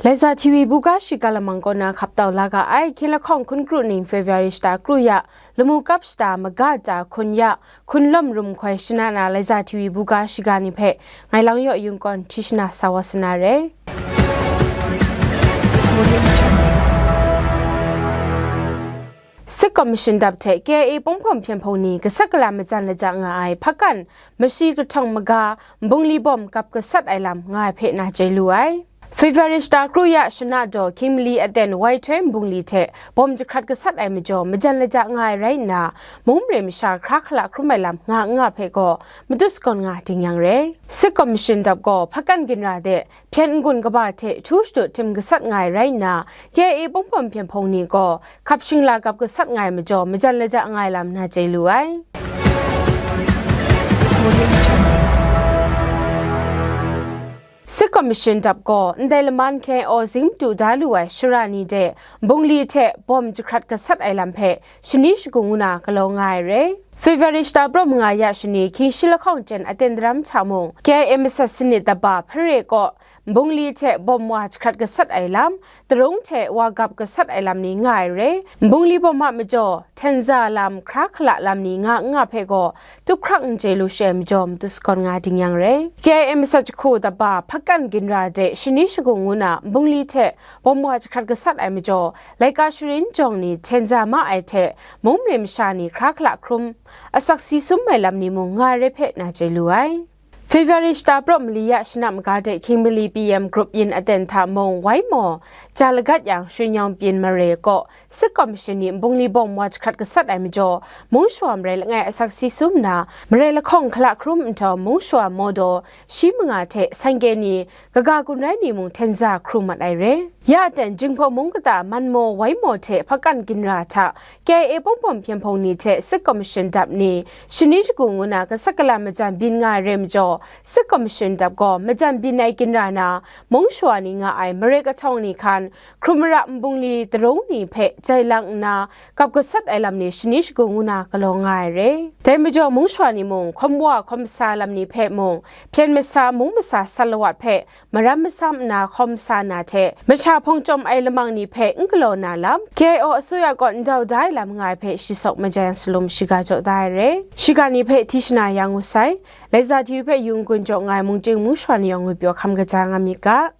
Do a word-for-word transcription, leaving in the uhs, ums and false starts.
Laiza T V buga shiga lamang kaw na hkap tau la ga ai, hkyen lahkawng hkun kru ning February shata kru ya, lamu kap shata maga ja hkun ya, hkun lawm rum hkoi shana na Laiza T V buga shiga ni hpe ngai lang yaw yung kawn hti shana sa wa sana re. Sik Commission dap hte K I A pawng hpawm hpyen hpawng ni gasat gala majan laja nga ai hpakan mashi kahtawng maga Mbungli bawm gap gasat ai lam nga ai hpe na chye lu ai. February shata kru ya shana daw hkying mali aten wai htoi Mbungli hte bawm jahkrat gasat ai majaw majan laja nga ai rai nna, mung mare masha hkra hkala hkrum ai lam nga n nga hpe gaw matut sagawn nga ding yang re. Sik Commission dap gaw hpakan ginra de hpyen n-gun kaba hte htu shadu htim gasat nga ai rai nna, K I A pawng hpawm hpyen hpawng ni gaw hkap shingla gap gasat nga ai majaw majan laja nga ai lam na chye lu ai. Sik Commission dap gaw ndai laman K I O zing madu da lu ai shara ni de Mbungli hte bawm jahkrat gasat ai lam hpe shani shagu ngu na galaw nga ai re. February shata prawp manga ya shani hkying shi lahkawng jen aten daram hta mung, K I A masat sanit daba hpare kaw Mbungli hte bawm wa jahkrat gasat ai lam, Tarung hte wa gap gasat ai lam ni nga ai re. Mbungli bawm a majaw, htenza lam, hkra hkala lam ni nga n nga hpe gaw, tup hkrak n chye lu shi ai majaw, matut sagawn nga ding yang re. K I A masat jahku daba hpakan ginra de shani shagu ngu na Mbungli hte bawm wa jahkrat gasat ai majaw, laika sharin jawng ni htenza ma ai hte, mung mare masha ni hkra hkala hkrum, asak si sum ai lam ni mung nga ai re hpe na chye lu ai. February shata prawp mali ya shana maga de hkying mali P M group yin aten hta mung wai maw, ja lagat yang Shwe Nyawng Pyin mare kaw Sik Commission ni Mbungli bawm wa jahkrat gasat ai majaw, mung shawa marai langai asak si sum nna, marai lahkawng hkala hkrum nhtawm, mung shawa mawdaw shi manga hte sangke ni, kaga gun rai ni mung htenza hkru mat ai re. Ya aten Jinghpaw mung kata man maw wai maw hte hpakan ginra hta K I A pawng hpawm hpyen hpawng ni hte Sik Commission dap ni shani shagu ngu na gasat gala majan byin nga ai re majaw, Sik Commission dap gaw majan byin ai ginra na mung shawa ni nga ai mare kahtawng ni hkan, hkrum mara Mbungli Tarung ni hpe jai lang nna gap gasat ai lam ni shani shagu ngu na galaw nga ai re. Dai majaw mung shawa ni mung, hkawm wa hkawm sa lam ni hpe mung, hpyen masa mung masa sat lawat hpe maram masam nna hkawm sa na hte, masha hpawng chyawm ai lamang ni hpe n galaw na lam, K I O asuya kaw ndau da ai lam nga ai hpe shi sawk majan salum shiga jaw da ai re. Shiga ni hpe hti shana ya ngu sai. Laiza T V hpe yung gun jaw nga ai mungchying mung shawa ni yawng ngwi pyaw hkam kaja nga myit ga.